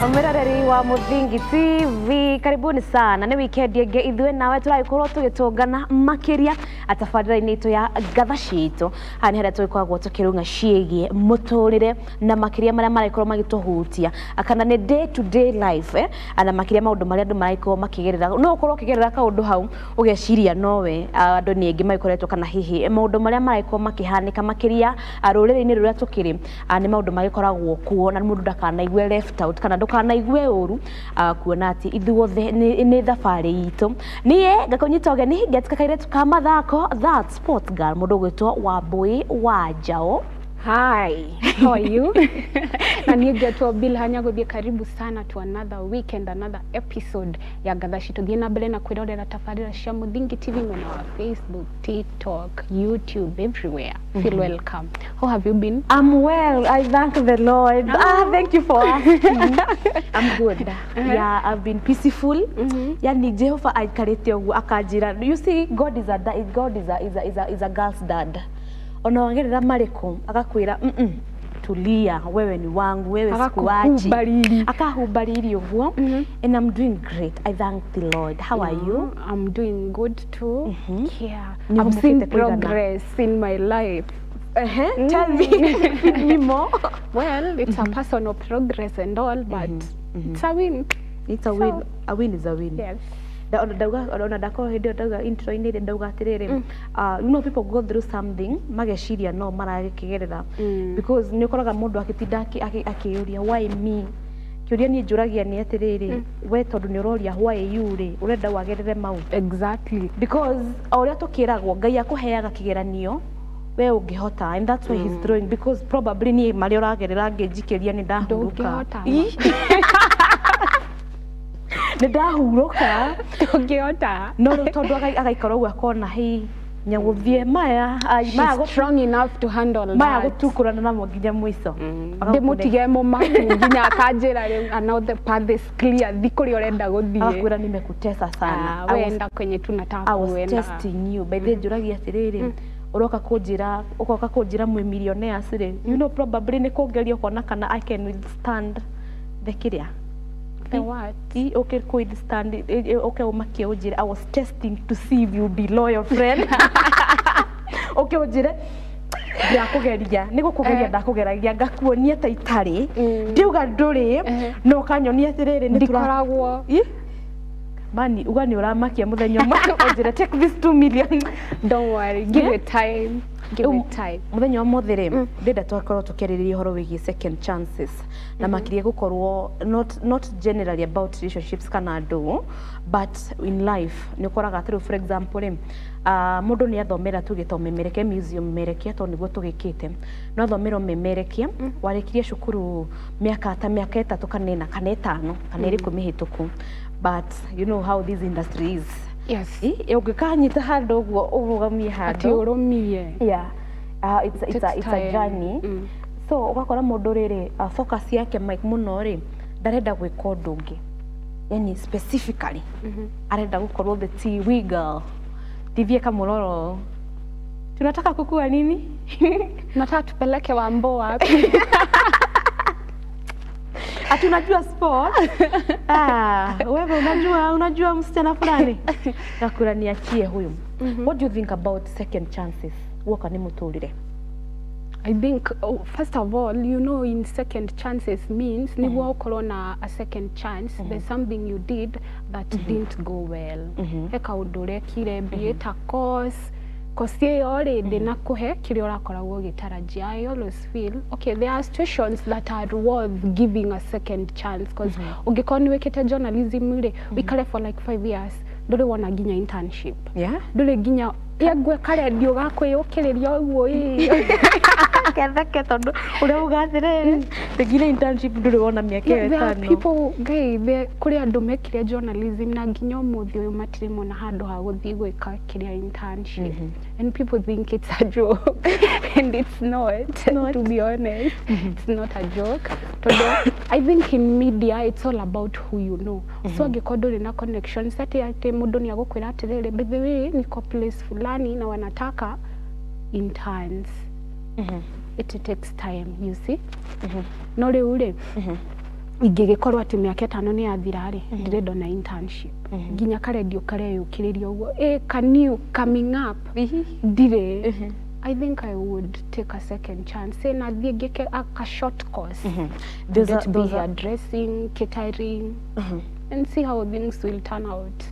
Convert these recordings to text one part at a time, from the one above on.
Mwiroreri wa Muthingi TV, karibuni sana. Nĩ weekend ĩngĩ ithuĩ nawe tũragĩkorwo tũgĩtũngana makĩria atabarĩra-inĩ itũ ya ngatha citũ. Haha nĩ harĩa tũgĩkoragwo tũkĩrũng'a ciĩgiĩ mũtũrĩre na makĩria marĩa maragĩkorwo magĩtũhutia kana nĩ day to day life, na makĩria maũndũ marĩa andũ maragĩkorwo makĩgerera. No ũkorwo ũkĩgerera kaũndũ hau ũgeciria nowe, andũ nĩ aingĩ magĩkoretwo kana hihi maũndũ marĩa maragĩkorwo makĩhanĩka makĩria rũrĩrĩ-inĩ rũrĩa tũkĩrĩ, nĩ maũndũ magĩkoragwo kuo na mũndũ ndakanaigue left out kana ndũkanaigue ũru, kuona atĩ ithuothe nĩ thabarĩ itũ. Niĩ ngakũnyita ũgeni ngetika kairĩtu ka mathako, that sport girl, mũndũ ũgwĩtwo Wambui wa Njaũ. Hi, how are you? Na niĩ ngetwo Bill Hanya gũthiĩ. Karibu sana to another weekend, another episode ya Ngatha Citũ. Thiĩ na mbere na kwĩrorera tabarĩra cia Muthingi TV mwena wa Facebook, TikTok, YouTube, everywhere. Feel welcome. How have you been? I'm well. I thank the Lord. Ah, thank you for asking. I'm good. Yeah, I've been peaceful. Yani Jehova aikarĩte ũguo akanjĩra. You see, God is a girl's dad. Ona wagerera marĩkũ agakwĩra, tulia, wewe ni wangu, wewe sikuachi." Akakuhumbariri. Akahumbariri ũguo. And I'm doing great. I thank the Lord. How are you? I'm doing good too. Yeah. Nĩ I've seen ũhũmũkĩte kũigana? Progress in my life. Tell me, feed me more. Well, it's a personal progress and all, but it's a win. It's a win. A win is a win. Yes. Ona ndauga, ona ndakorwo hĩndĩ ĩyo ndauga intro-inĩ ĩrĩa ndauga atĩrĩrĩ, people go through something mageciria no maragĩkĩgerera, because nĩ ũkoraga mũndũ agĩtinda akĩyũria, "Why me?" Kĩũria niĩ njũragia nĩ atĩrĩrĩ, we tondũ nĩ ũroria "Why you?" rĩ, ũrenda wagerere mau? Exactly. Because o ũrĩa tũkĩragwo, Ngai akũheaga kĩgeranio we ũngĩhota, and that's why he's throwing, because probably niĩ marĩa ũragerera ngĩnjikĩria nĩ ndahurũka. Ndũngĩhota. Ih. Nĩ ndahurũka. Ndũngĩhota. No rĩu tondũ agaikara ũguo akona hi nyagũthiĩ maya ai, maya She's strong enough to handle maya that. Gũtukũrana namo nginya mũico. Ndĩmũtige mũmaku nginya akanjĩra rĩu, "And now the path is clear, thi kũrĩa ũrenda gũthiĩ." Agakwĩra, "Nimekutesa sana." Ah, wenda kwenye tunataka I was kuenda. testing you. By the way, njũragia atĩrĩrĩ, ũroka kũnjĩra, ũgoka kũnjĩra mwĩ millionaires rĩ, probably nĩ kũngeria ũkona kana I can withstand the kĩrĩa. The what? I okay ku withstand, okay, ũmakie ũnjĩre, "I was testing to see if you be loyal friend." Okay, ũnjĩre ndakũgeria, nĩ gũkũgeria. Ndakũgeragia ngakuonia ta itarĩ ndiuga ndũrĩ no ũkanyonia atĩrĩrĩ nĩ Ndikoragwo. Ih, mani uga nĩ ũramakia mũthenya ũmwe ũnjĩre, "Take this 2 million." Don't worry, give it time, give Rĩu, it time. Mũthenya wa mũthĩ rĩ, ndĩrenda twakorwo tũkĩarĩrĩria ũhoro wĩgiĩ second chances na makĩria gũkorwo not generally about relationships kana ndũgũ, but in life nĩ ũkoraga atĩrĩ, for example rĩ, mũndũ nĩ athomera tuge ta ũmemerekia museum memerekia, tondũ nĩguo tũgĩkĩte no athomera ũmemerekia, warĩkirie cukuru mĩaka ta mĩaka 3 kana 4 kana 5 kana ĩrĩkũ mĩhĩtũku, but you know how this industry is. Ũngĩkanyita handũ ũguo ũrũgamie Atĩ handũ ũrũmie. Yeah, it's Takes a time. journey. So ũgakora mũndũ rĩrĩ, focus yake Mike mũno rĩ, ndarenda gwĩka ũndũ ũngĩ, yani specifically arenda gũkorwo the TV girl, TV kamũroro, tunataka kukua nini? Nataka tupeleke Wambo wapi? Ati unajua sport, ah, wewe unajua msichana fulani gakura niachie huyu. What do you think about second chances woka nĩ mũtũrĩre? I think, oh, first of all, in second chances means niguo ũkorwo na a second chance, there's something you did that didn't go well. He kaũndũ ũrekire, be it a course, course ĩyo rĩ ndĩnakũhe kĩrĩa ũrakoragwo ũgĩtarajia. I always feel okay, there are situations that are worth giving a second chance, because ũngĩkorwo nĩ wĩkĩte journalism rĩ, ũikare for like 5 years, ndũrĩ wona nginya internship, ndũrĩ nginya yengwe karendio gakwĩyũkĩrĩria ũguo ĩ. Ketheke tondũ ũrĩa uga atĩrĩrĩ, rĩngĩ internship ndũrĩ wona mĩaka ĩyo Yeah, there are 5. people guy, there kũrĩ andũ mekire journalism na nginya ũmũthĩ ũyũ matirĩ mona handũ ha gũthiĩ gwĩka kĩrĩa internship, and people think it's a joke, and it's not, Not. To be honest, it's not a joke, tondũ I think in media it's all about who you know. So angĩkorwo ndũrĩ na connections, atĩ mũndũ nĩ agũkwĩra atĩrĩrĩ, "By the way, niko place fulani na wanataka interns." It takes time, you see. No rĩu rĩ, Ingĩgĩkorwo atĩ mĩaka 5 nĩ yathira rĩ, ndĩrenda ona internship nginya karendio kareyũkĩrĩria ũguo, ĩ kaniu coming up ndirĩ. I think I would take a second chance na thiĩ ngĩke a short course. There's That be there's a hairdressing, catering, and see how things will turn out.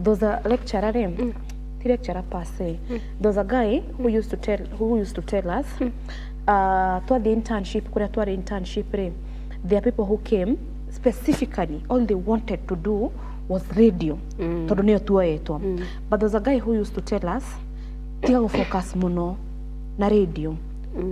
There's a lecturer rĩ, ti lecturer per se. There's a guy who used to tell us, twathiĩ internship, kũrĩa twarĩ internship rĩ, there are people who came specifically, all they wanted to do was radio, tondũ nĩyo tuoetwo. But there's a guy who used to tell us, tiga gũfocus mũno na radio.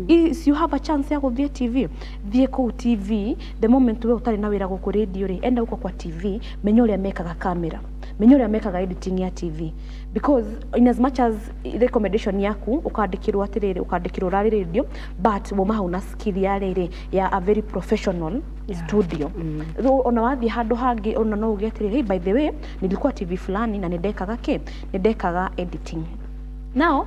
If you have a chance ya gũthiĩ TV, thiĩ kũu TV. The moment we ũtarĩ na wĩra gũkũ radio rĩ, enda gũkũ kwa TV, menya ũrĩa mekaga camera, menya ũrĩa mekaga editing ya TV, because in as much as recommendation yaku ũkandĩkĩrwo atĩrĩrĩ, ũkandĩkĩrwo ũrarĩ radio, but wauma hau na skill ya rĩrĩ ya a very professional studio. So, ona wathiĩ handũ hangĩ, ona no uge atĩrĩrĩ, "Hey, by the way, nilikuwa TV fulani na nĩndekaga kĩ, nĩndekaga editing." Now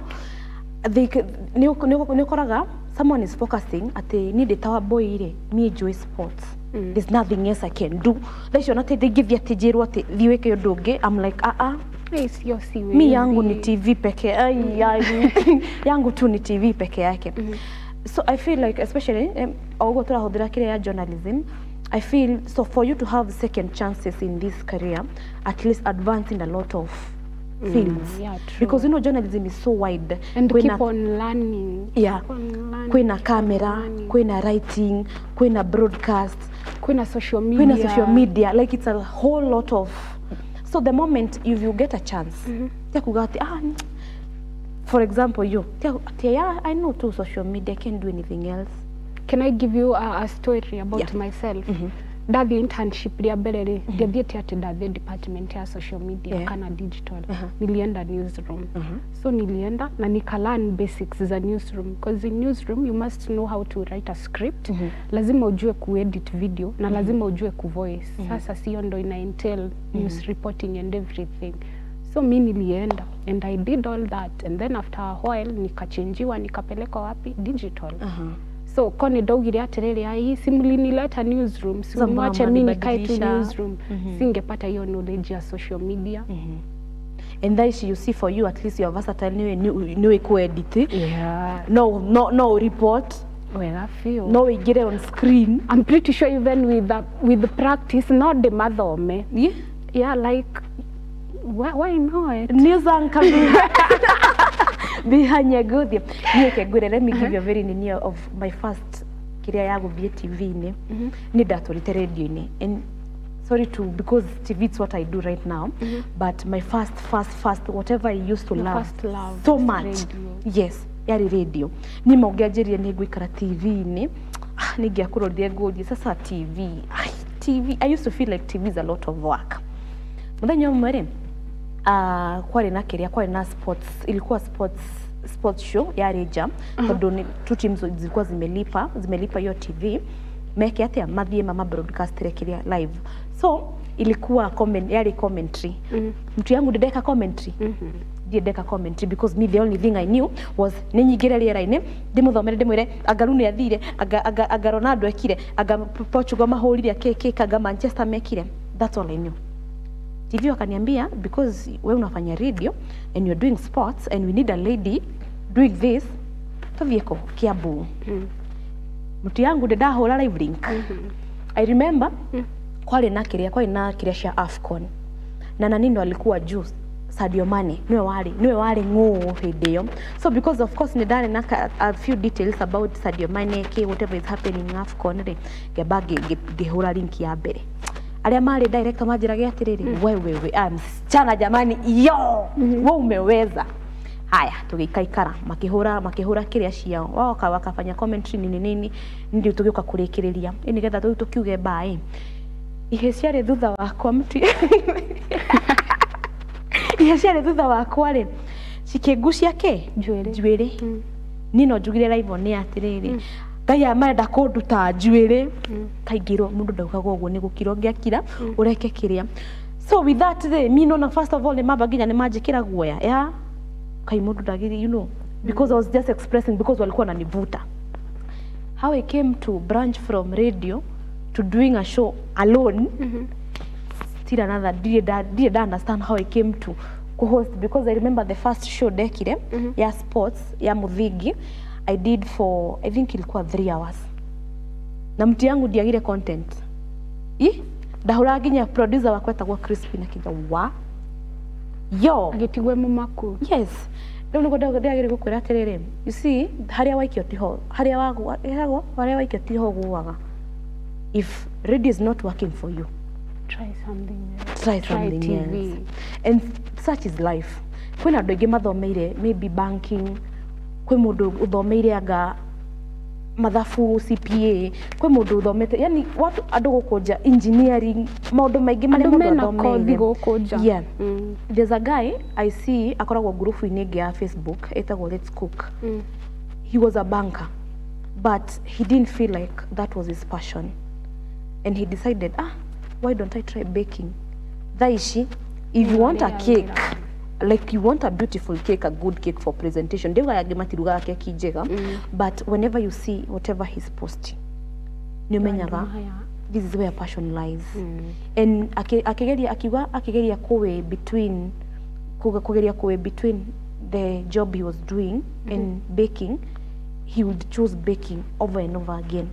nĩ ũkoraga someone is focusing atĩ niĩ ndĩ ta Wambui rĩ, niĩ njũĩ sports, there's nothing else I can do. Thaa icio ona ndingĩthiĩ atĩ njĩrwo atĩ thiĩ wĩke ũndũ ũngĩ, I'm like, ah ah. Sio siwezi. Mi yangu ni TV peke, ai, ai, yangu tu ni TV peke yake. So I feel like, especially oguo tũrahũthĩra kĩrĩa ya journalism, I feel so for you to have second chances in this career, at least advance in a lot of fields, Yeah, true. because you know journalism is so wide. And Kwĩna- keep on learning. Keep on learning. Kwĩna camera, Learning. Kwĩna writing, kwĩna broadcast, Kwĩna social media. kwĩna social media, like it's a whole lot of. So the moment if you get a chance, tia kuga ati, ah, for example you tia ati, yeah, I know too social media, I can't do anything else. Can I give you a story about Yeah. myself? Ndathiĩ internship rĩa mbere rĩ, ndiathiĩte atĩ ndathiĩ department ya social media kana digital. Nilienda newsroom. So nilienda na nikalearn basics za newsroom, because in newsroom you must know how to write a script, lazima ujue kuedit video na lazima ujue kuvoice. Sasa sio ndo ina entail news reporting and everything? So mi nilienda and I did all that, and then after a while nikachenjiwa, nikapelekwa wapi? Digital. So ko nĩ ndaugire atĩrĩrĩ, ai, si mlinileta newsroom, si Sasa mbona mwache mi nikae tu mnanibadilisha? newsroom, singepata hiyo knowledge ya social media. And then you see, for you at least you are versatile, niwe kuedit, no report. Wega biũ. No wĩingĩre on screen. I'm pretty sure even with the practice no ndĩmathome. Yeah, like why not? News anchor bihanya guthie. Niĩ ke ngwĩre, let me give you a very nini of my first kĩrĩa ya gũthiĩ TV-inĩ. Nĩ ndatũrĩte radio-inĩ, and sorry to, because TV is what I do right now, but my first whatever I used to Your love first love so was much, radio. yes, yarĩ radio. Niĩ ma ũngĩanjĩrire nĩ ngũikara TV-inĩ, ah, nĩ ingĩakũrorire ngũrie sasa TV, ai, TV, I used to feel like TV is a lot of work. Mũthenya ũmwe rĩ, kwarĩ na kĩrĩa, kwarĩ na sports, ilikuwa sports show yarĩ nja, tondũ nĩ two teams zilikuwa zimelipa hiyo TV meke atĩa, mathiĩ mama broadcast kĩrĩa live. So ilikuwa comment, yarĩ commentary. Mtu yangu, ndĩndeka commentary, ndiĩ ndeka commentary, because me, the only thing I knew was nĩ nyingĩre rĩera-inĩ, ndĩmũthomere, ndĩmwĩre anga Rooney athire, anga Ronaldo ekire, anga Portugal mahũrire kĩ, anga Manchester mekire. That's all I knew. TV wakaniambia, because we unafanya radio and you're doing sports and we need a lady doing this, tuthiĩ kũ? Kiambu. Mtu yangu, ndĩndahũra live link. I remember kwarĩ na kĩrĩa cia AFCON na nani ndo alikuwa juu, Sadio Mane, niwe warĩ ng'ũũ hĩndĩ ĩyo. So because of course nĩ ndarĩ na a few details about Sadio Mane, kĩ, whatever is happening in AFCON rĩ, ngĩamba ngĩhũra link ya mbere. Arĩa marĩ director manjĩrage atĩrĩrĩ, "Wewe ah, msichana jamani, yo we umeweza." Haya, tũgĩikaikara, makĩhũra kĩrĩa ciao wao, wakafanya commentary, nini nini, ndio tũgĩũka kũrĩkĩrĩria ĩ nĩgetha rĩu tũkiuge mbaĩ. Ihe ciarĩ thutha wakwa, mtu, ihe ciarĩ thutha wakwa rĩ, cikĩngucia kĩ? Njuĩrĩ. Njuĩrĩ. Niĩ no njugire live on air atĩrĩrĩ, Ngai aya marenda kũnduta njuĩrĩ. Kaingĩrwo mũndũ ndaugaga ũguo, nĩ gũkira ũngĩakira ũreke kĩrĩa. So with that rĩ, mi nona first of all nĩ mamba nginya nĩ manjĩkĩra guoya ya kai mũndũ ndagĩrĩ, because I was just expressing, because walikuwa wananivuta. How I came to branch from radio to to doing a show alone. Still another did understand how I came to co-host, because I remember the first show ndekire ya sports ya Muthingi, I did for I think ilikuwa 3 hours na mtu yangu ndiagire content i ndahura nginya producer wakwa etagwo Crispin akiga wa yo agitigwe mumaku. Yes, rĩu nĩguo ndagĩrĩire gũkwĩra atĩrĩrĩ, you see, harĩa waikio tiho harĩa wagwa ĩragwo harĩa waikio tiho ũgũaga. If radio is not working for you, try something else. Try something TV. else. And such is life. Kwĩna andũ aingĩ mathomeire maybe banking, kwĩ mũndũ ũthomeire anga mathabu CPA, kwĩ mũndũ ũthomete yani watu andũ gũkũ nja engineering, maũndũ maingĩ marĩa Andũ mũndũ mena kothi athomeire. gũkũ nja. Yeah. There's a guy I see akoragwo ngurubu-inĩ ĩngĩ ya Facebook ĩtagwo Let's Cook. He was a banker, but he didn't feel like that was his passion, and he decided, ah, why don't I try baking? Thaa ici, if you want a cake, like you want a beautiful cake, a good cake for presentation, ndĩuga angĩ matirugaga keki njega, but whenever you see whatever he's posting, nĩ ũmenyaga Haya. this is where passion lies. And akigeria akiuga akigeria kũwe between kugeria kũwe between the job he was doing and baking, he would choose baking over and over again.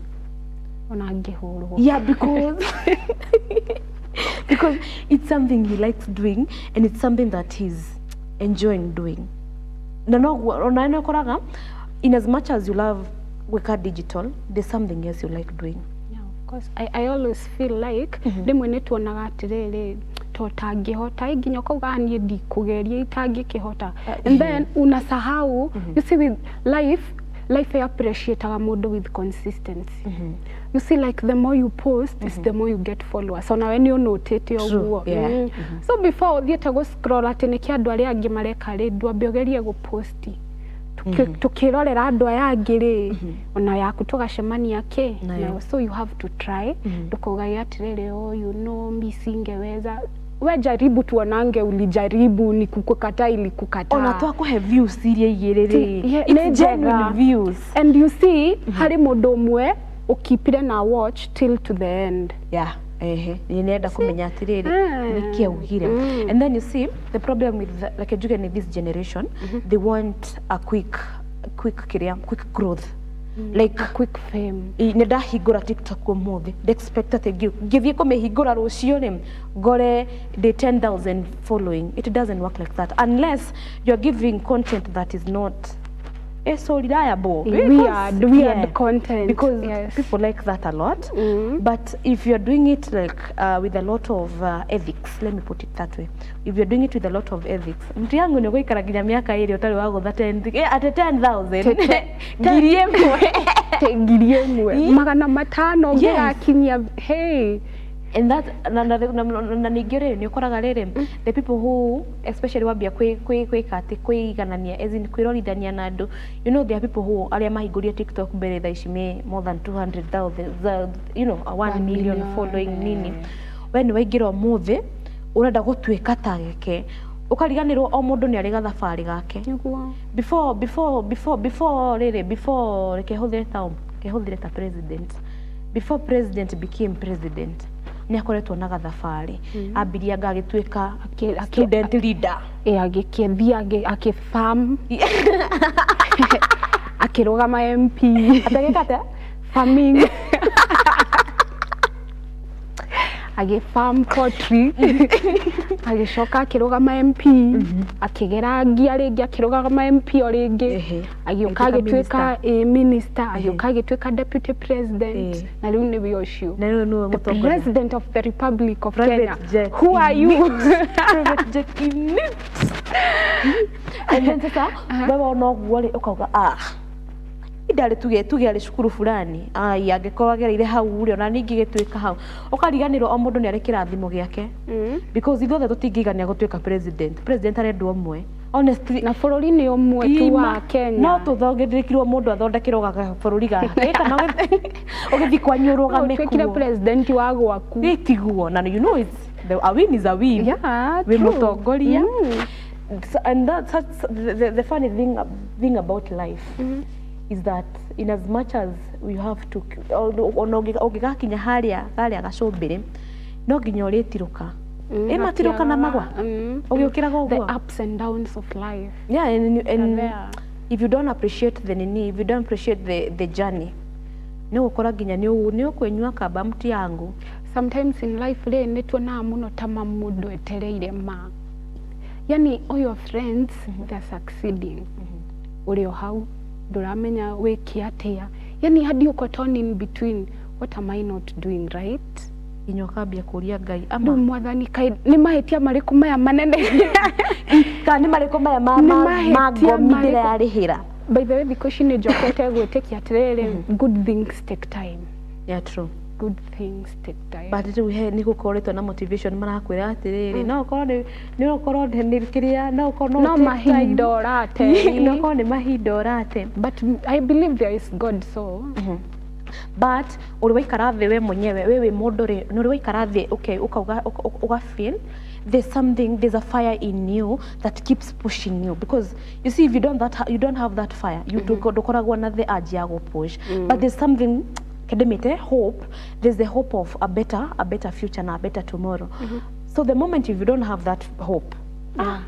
Ona angĩhũrwo. Yeah, because because it's something he likes doing and it's something that he's enjoying doing. Na noguo ona nĩ ũkoraga, in as much as you love gwĩka digital, there's something else you like doing. Yeah, of course. I always feel like rĩmwe nĩ tuonaga atĩrĩrĩ to tangĩhota ĩ nginya ũkauga niĩ ndikũgeria itangĩkĩhota, and then unasahau, you see, with life, life appreciataga mũndũ with consistency. You see, like the more you post is the more you get followers, ona we nĩ ũnũtĩte ũguo. So before ũthiĩte gũ scroll atĩ nĩkĩ andũ arĩa angĩ mareka rĩ, ndwambe ũgerie gũposti. Tukĩrorera andũ aya angĩ rĩ, ona yaku tũgacemania kĩ Nayo. Nayo. So you have to try, ndũkaugage atĩrĩrĩ, oh, you know, mi singeweza. We jaribu tuonange ulijaribu, ni kukukataa ilikukataa. Ona twakũhe views iria igĩrĩ rĩ, Yeah, it's nĩ njega. genuine views. And you see, harĩ mũndũ ũmwe ũkipire na watch till to the end. Yeah, ehe, nĩ nenda kũmenya atĩrĩrĩ nĩkĩ augire. And then you see the problem with like njuge ni this generation, they want a quick quick kĩrĩa quick growth, like a quick fame. Nĩ ndahingũra TikTok ũmũthĩ, ndexpect atĩ ngĩthiĩ kũmĩhingũra rũciũ rĩ ngore ndĩ 10,000 following. It doesn't work like that unless you're giving content that is not so reliable. Weird, weird content. Because yes. people like that a lot. But if you're doing it like with a lot of ethics, let me put it that way, if you're doing it with a lot of ethics, mtu yangu nĩ ũgũikara nginya mĩaka ĩrĩ ũtarĩ wagũtha 10 ate 10,000 1,000. Te 1,000 500 Yes. ũngĩgakinyia, hey. And that na ningĩ rĩ nĩ ũkoraga rĩrĩ the people who especially wambia kwĩka atĩ kwĩiganania, as in kwĩrorithania na andũ, you know, there are people who arĩa mahingũrie TikTok mbere thaa ici me more than 200,000, you know, a 1 million million, following nini. We nĩ waingĩra ũmũthĩ ũrenda gũtuĩka ta geke, ũkariganĩrwo o mũndũ nĩ arĩ gathabarĩ gake. Nĩguo. Before rĩrĩ before reke hũthĩre ta reke hũthĩre ta president, before president became president, nĩ akoretwo na gathabarĩ, ambirie anga agĩtuĩka student leader. Ĩ agĩkĩthiĩ akĩfarm, akĩrũgama MP. Atagĩka atĩa? Farming, agĩfarm poultry, agĩcoka akĩrũgama MP, akĩgera ngia rĩngĩ, akĩrũgama MP o rĩngĩ, agĩũka Agĩtuĩka agĩtuĩka minister, agĩũka agĩtuĩka deputy president, na rĩu nĩwe ũcio Na rĩu nĩwe the mũtongoria. President of the Republic of Private Kenya. jet. Who are you? Private jet in it. And then sasa wewe wona ũguo rĩ ũkauga, ah, indarĩ tuge arĩ cukuru fulani, ai angĩkorwo agereire hau rĩ ona ningĩ gĩtuĩka hau, ũkariganĩrwo o mũndũ nĩ arĩ kĩrathimo gĩake, because ithuothe tũtingĩigania gũtuĩka president. President arendwo ũmwe, honestly. Na bũrũri nĩ ũmwe tu wa Kenya. No tũthondekirwo mũndũ athondekerwo gabũrũri gake kana ũgĩthiĩ kwanyu ũrũgame ũtuĩkire kuo. President wa gwaku. Ĩ, tiguo? Na you know it's a win is a win. Yeah, wĩ true. mũtongoria. So, and that's the funny thing about life. is that in as much as we have to, ona ũngĩgakinya harĩa harĩa gacũmbĩrĩ, no nginya ũrĩtirũka. Ĩ matirũka na magwa ũgĩũkĩraga The ũguo. Ups and downs of life Yeah, and are there. If you don't appreciate the nini, if you don't appreciate the journey, nĩ ũgũkora nginya nĩ ũkwĩnyua kamba mti yangu. Sometimes in life rĩ, nĩ tuonaga mũno ta ma mũndũ etereire ma, yani all your friends, they're succeeding, ũrĩ o hau ndũramenya wĩke atĩa, yani hadi uko torn in between, what am I not doing right? Nginya ũkambia kũria Ngai Rĩu ama Mwathani, kaĩ nĩ mahĩtia marĩkũ maya manene? Kana nĩ marĩkũ maya ma Nĩ ma ma mahĩtia ngomi marĩkũ? ndĩrarĩhĩra. By the way, thikũ ici nĩ njokete gwĩtĩkia atĩrĩrĩ, good things take time. Yeah, true. Good things take time. But rĩu he nĩ gũkoretwo na motivation, marakwĩra atĩrĩrĩ, no ũkorwo nĩ ũkorwo nĩ kĩrĩa, no ũkorwo no take time. Mahinda ũrate. No ũkorwo nĩ mahinda ũrate. But I believe there is God, so But ũrĩ waikara thĩ we mwenyewe, we wĩ mũndũ rĩ, nĩ ũrĩ waikara thĩ, okay, ukauga uga feel there's something, there's a fire in you that keeps pushing you, because you see, if you don't that you don't have that fire, you ndũkoragwo na the urge ya gũ push, but there's something kedemite hope, there's the hope of a better future na a better tomorrow. So the moment if you don't have that hope, ah,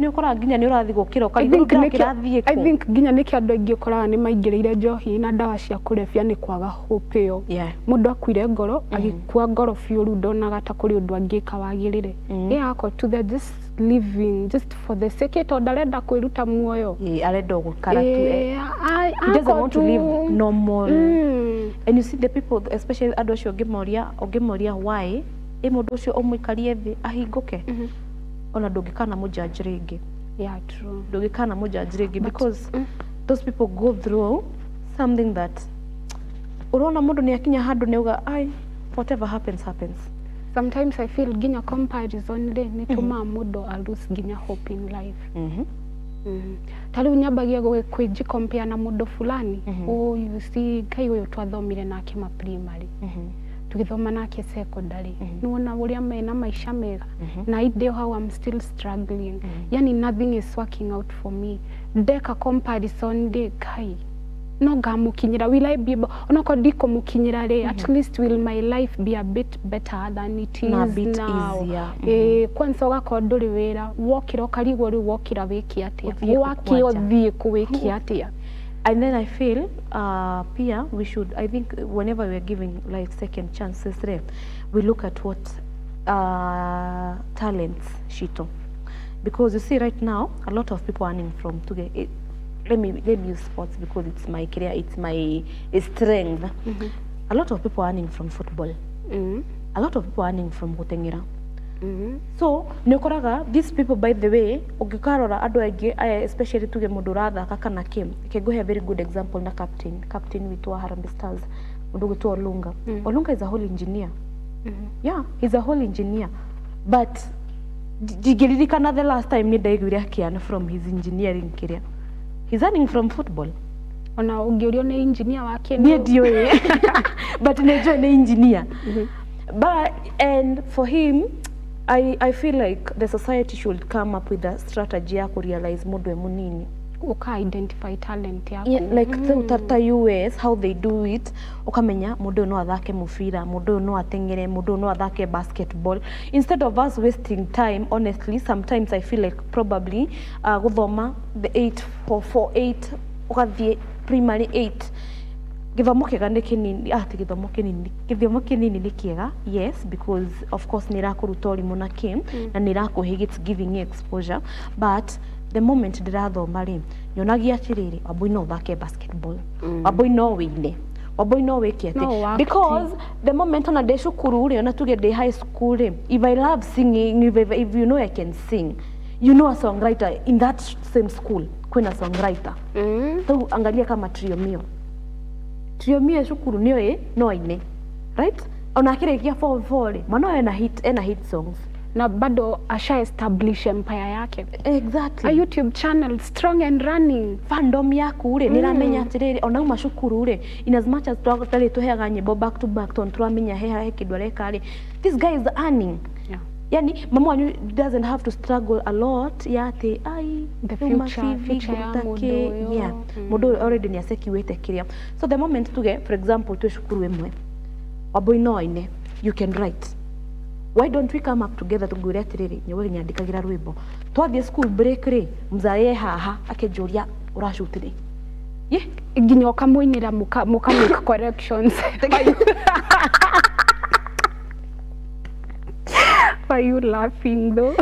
nĩ ũkoraga nginya nĩ ũrathiĩ gũkĩra I ũkarigwo think nĩkĩo- kĩrathiĩ I kũ. think nginya nĩkĩo andũ aingĩ ũkoraga nĩ maingĩrĩire njohi na ndawa cia kũrebia, nĩ kwaga hope ĩyo. Mũndũ akuire ngoro, agĩkua ngoro biũ, rĩu ndonaga ta kũrĩ ũndũ angĩka wagĩrĩre. Yeah, ako to they're just living just for the sake, tondũ ndarenda kwĩruta muoyo. Ĩ, arenda gũikara tu. Eh, He doesn't ako want to live normal. And you see the people, especially andũ acio, ũngĩmoria why, ĩ mũndũ ũcio ũmũikarie thĩ ahingũke, ona ndũngĩkana mũjudge rĩngĩ. Yeah, true. Ndũngĩkana mũjudge rĩngĩ, because those people go through something that ũrona mũndũ nĩ akinya handũ nĩ auga, ai, whatever happens happens. Sometimes I feel nginya comparison rĩ, nĩ tũmaga mũndũ a lose nginya hope in life. Ta rĩu nyambagia kwĩji compare na mũndũ fulani. Oh, you see, Ngai, ũyũ twathomire nake ma primary, tũgĩthoma nake secondary, nĩwona ũrĩa mena maica mega, na indĩ hau I'm still struggling, yani nothing is working out for me. Ndeka comparison rĩ, Ngai, no ngamũkinyĩra? Will I be able, onokorwo ndikũmũkinyĩra rĩ, at least will my life be a bit better than it is Na a bit now? easier. Ĩĩ, kwanza ũgakorwo ndũrĩ wĩra, wokĩra ũkarigwo rĩu wokĩra wĩke atĩa? Ũthiĩ kũ Wakĩ kwanja? ũthiĩ kũ wĩke atĩa? And then I feel pia we should, I think whenever we are giving like second chances, re, we look at what talents shito. Because you see, right now, a lot of people are earning from today. Let me use sports because it's my career, it's my strength. A lot of people are earning from football. A lot of people are earning from guteng'era. So nĩ ũkoraga these people, by the way, ũngĩkarora andũ aingĩ aya, especially tuge mũndũ ũrathaka kana kĩ, reke ngũhe a very good example na captain witũ wa Harambee Stars, mũndũ ũgwĩtwo Olunga. Olunga is a whole engineer. Yeah, he's a whole engineer, but ndingĩririkana the last time nĩ ndaiguire akĩearn from his engineering kĩrĩa. He's earning from football. Ona ũngĩũrio nĩ engineer wake? Niĩ ndiũĩ, but nĩ njũĩ nĩ engineer. But and for him, I feel like the society should come up with a strategy ya kũrealize mũndũ e mũnini. Ũka identify talent yaku. Yeah, like ta US, how they do it, ukamenya mũndũ ũyũ no athake mũbira, mũndũ ũyũ no ateng'ere, mũndũ ũyũ no athake basketball, instead of us wasting time. Honestly, sometimes I feel like probably gũthoma the 8 4 4 8, ũgathiĩ primary 8, gĩthomo kĩega nĩ kĩnini, ah, ti gĩthomo kĩnini, gĩthomo kĩnini nĩ kĩega, yes, because of course nĩ ĩrakũruta ũrimũ na kĩ, na nĩ ĩrakũhe, it's giving you exposure, but the moment ndĩrathoma rĩ, nyonagia atĩrĩrĩ, Wambui no ũthake basketball, Wambui no wĩine, Wambui no wĩke No atĩ ũact. Because the moment ona ndĩ cukuru rĩ, ona tuge ndĩ high school rĩ, if I love singing, if you know I can sing, you know a songwriter in that same school, kwĩna songwriter. Rĩu angalia kama Trio Mio. Trio Mio cukuru nĩo ĩ no aine, right? Ona akĩrĩkia form 4 rĩ, mwana ũyũ ena hit songs. Na bado asha establish empire yake. Exactly. A YouTube channel strong and running. Fandom yaku rĩ, nĩ ĩramenya atĩrĩrĩ, ona uma cukuru rĩ, in as much as tarĩ tũheaga nyĩmbo back to back, tondũ tũramenya he kĩndũ areka rĩ, this guy is earning. Yani mama wanyu doesn't have to struggle a lot ya ati ai The future ya mũndũ ũyũ. Yeah, mũndũ ũyũ already nĩ asecuĩte kĩrĩa. So the moment tuge, for example, twĩ cukuru ĩmwe, Wambui no aine, you can write, why don't we come up together tũngwĩre atĩrĩrĩ, nyowe nyandĩkagĩra rwĩmbo, twathiĩ school break rĩ, mzae haha akĩnjũria ũracuti rĩ, ye nginya ũkamũinĩra mũka make corrections. Why you laughing though?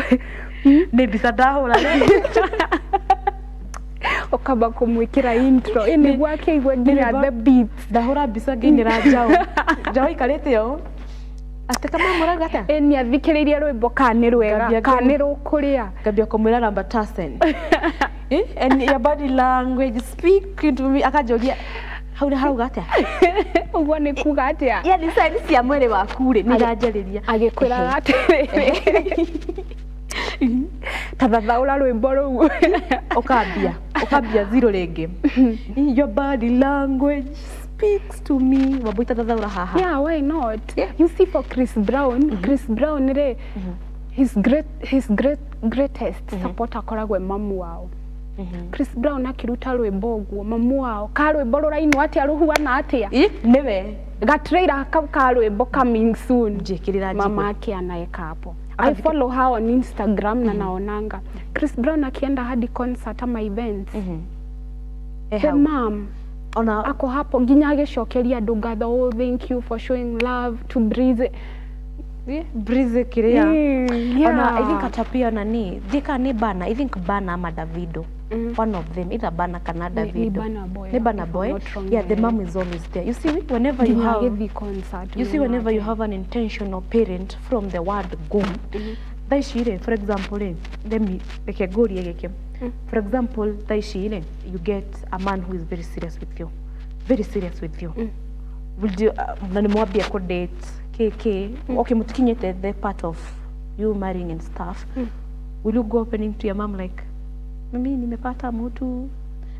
Nĩ mbica ndahũra rĩ. Ũkamba kũmwĩkĩra intro ĩ nĩguo akĩigue nginya the beat. Ndahũra mbica ngĩinĩra njaũ, njaũ ikarĩte ũũ atĩ kama mũrauga atĩa. Ĩ nĩ athikĩrĩirie rwĩmbo kana nĩ rwega Ngambia kana nĩ rũkũrĩa. Ngambia kũmwĩra namba tasen. Eh, and your body language speak to me, akanjũria hau nĩ harauga atĩa. Ũguo nĩ kuga atĩa? Yani sign cia mwĩrĩ waku rĩ nĩ iranjarĩria. Agĩkwĩraga atĩrĩrĩ, ta thathaũra rwĩmbo rũu. Ũkambia zero rĩngĩ, your body language speaks to me, Wambui ta thathaũra haha. Yeah, why not? Yeah. You see, for Chris Brown, Chris Brown rĩ, his greatest supporter akoragwo e mamu wao. Chris Brown akiruta rwĩmbo ũguo, mamu wao ka rwĩmbo rũrainwo atĩa, rũhuana atĩa, Ĩ, nĩwe gatrailer kau ka rwĩmbo coming soon, njĩkĩrĩra mama njigũ. yake anaeka hapo. I follow her on Instagram na naonanga Chris Brown akienda hadi concert ama events, Eh, the hau. mom Ona ako hapo nginya agĩcokeria andũ ngatho, oh thank you for showing love to Breezy. Breezy kĩrĩa. Mm, Ona I think yeah. hata pia nani thika nĩ Bana, I think Bana ama Davido, one of them, either Bana kana Ni Davido. Burna Boy, Ni Burna if I'm Boy. not wrong, Yeah, the yeah. mom is always there. You see, whenever you Nginya have agĩthiĩ concert you see, mama whenever you ake. have an intentional parent from the word go, thaa ici rĩ, for example rĩ, let me reke ngũrie gĩkĩ, for example, thaa ici rĩ, you get a man who is very serious with you, very serious with you. Will you, na nĩ mwambia kũ date kk, okay, mũtikinyĩte the part of you marrying and stuff, will you go opening to your mom like, mimi nimepata mtu,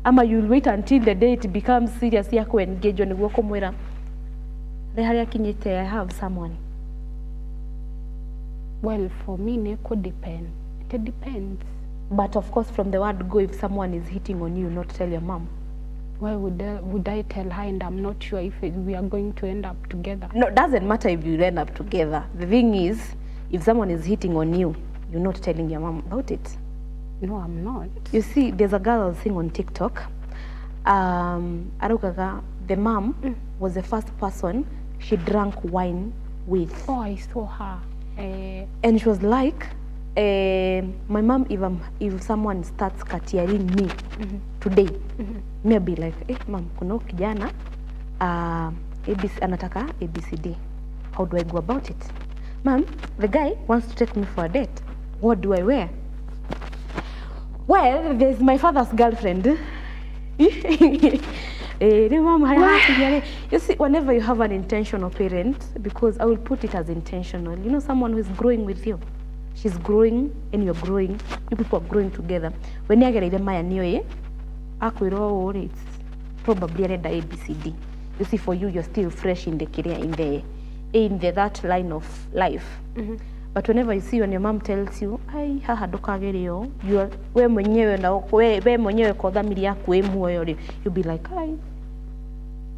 ama you'll wait until the day it becomes serious ya kuengage nĩguo kũmwĩra rĩ harĩa akinyĩte, I have someone? Well, for me nĩ kũ depend, it depends. But of course, from the word go, if someone is hitting on you, not tell your mom? Why would I tell her and I'm not sure if we are going to end up together? No, doesn't matter if you end up together. The thing is, if someone is hitting on you, you're not telling your mom about it? No, I'm not. You see, there's a girl I was seeing on TikTok. Araugaga the mom was the first person she drank wine with. Oh, I saw her. Eh, And she was like, my mom, if someone starts katiaring me today, me I'll be like, eh, mom, kuna huyu kijana ABC, anataka ABCD, how do I go about it? Mom, the guy wants to take me for a date, what do I wear? Well, there's my father's girlfriend. Eh, rĩu mama harĩa hakinya rĩ, you see, whenever you have an intentional parent, because I will put it as intentional, you know, someone who is growing with you, she's growing and you're growing, you people are growing together, we nĩ agereire maya, nĩoĩ akwĩrwo ũũ rĩ, it's probably arenda ABCD. You see, for you, you're still fresh in the career, in the that line of life. But whenever you see, when your mom tells you, ai haha ndũkagerie ũũ, you are we mwenyewe na we mwenyewe ko thamiri yaku ĩ muoyo rĩ, you be like, ai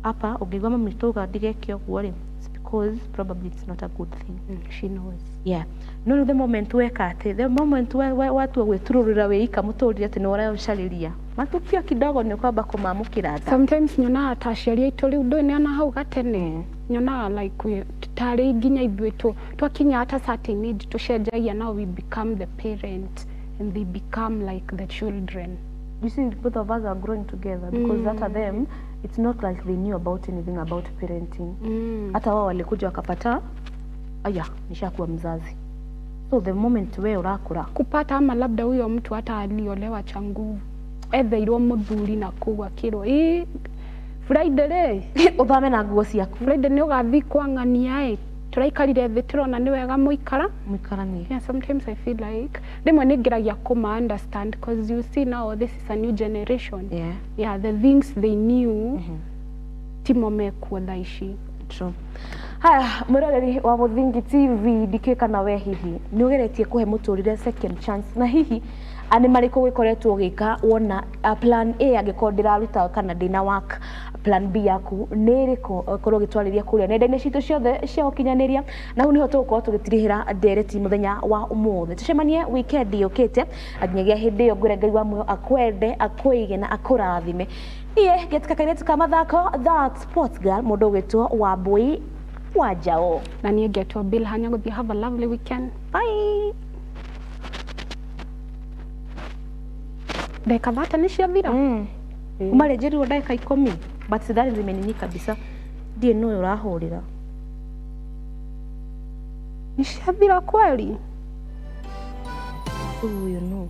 hapa ũngĩigua mami tauga ndigeke ũguo rĩ, it's because probably it's not a good thing. She knows. Yeah, no rĩu the moment weka atĩ, the moment watua gwĩturũrĩra wĩika mũtũrĩre atĩ nĩ ũracarĩria matukio kidogo nĩ ũkwamba kũmamũkĩra tha. Sometimes nyonaga ta aciari aitũ rĩu ndũĩ nĩona hau gatene nyonaga like tarĩ nginya ithuĩ twakinya at a certain age tũcenjagia, now we become the parent and they become like the children. You see, both of us are growing together, because hata them, it's not like they knew about anything about parenting. Hata wao walikuja wakapata, aya, nishakuwa mzazi. So the moment we urakura kupata ama labda huyo mtu hata aliolewa cha nguvu, etheirwo mũthuri na kũu akĩrwo ĩ Friday rĩ, uthame na nguo ciaku. Friday nĩ ũgathiĩ kwang'ania ĩ tũraikarire thĩ tũrona nĩ wega mũikara. Mũikaranie. Yeah, sometimes I feel like rĩmwe nĩ ngeragia kũma understand, because you see, now this is a new generation. Yeah, the things they knew timo mekuo thaa ici. True. Haya, mwĩroreri wa Mũthingi TV, ndikĩũĩ kana we hihi nĩ ũgeretie kũhe mũtũrĩre second chance, na hihi nĩ marĩkũ gĩkoretwo ũgĩka wona plan A angĩkorwo ndĩraruta kana ndĩna work, plan B yaku nĩ ĩrĩkũ? Korwo ũgĩtwarĩria kũrĩa nenda-inĩ citũ ciothe cia ũkinyanĩria, na hau nĩho tũgũkorwo tũgĩtirihĩra ndereti mũthenya wa ũmũthĩ. Tũcemanie weekend yũkĩte. Nginyagia hĩndĩ ĩyo, ngwĩre Ngai wa muoyo akwende, akwĩige na akũrathime. Niĩ ngĩtuĩka kairĩtu ka mathako, that sports girl, mũndũ ũgwĩtwo Wambui wa Njaũ. Na niĩ ngetwo Bill Hanya gũthiĩ. Have a lovely weekend. Bye. Ndagĩka 30 nĩ ciathira. Umarenjerirwo ndagĩka 10, but sidhani zimenini kabisa. Ndiĩ nũĩ ũrahũrĩra. Nĩ ciathira kweli. Ũyũ nũ?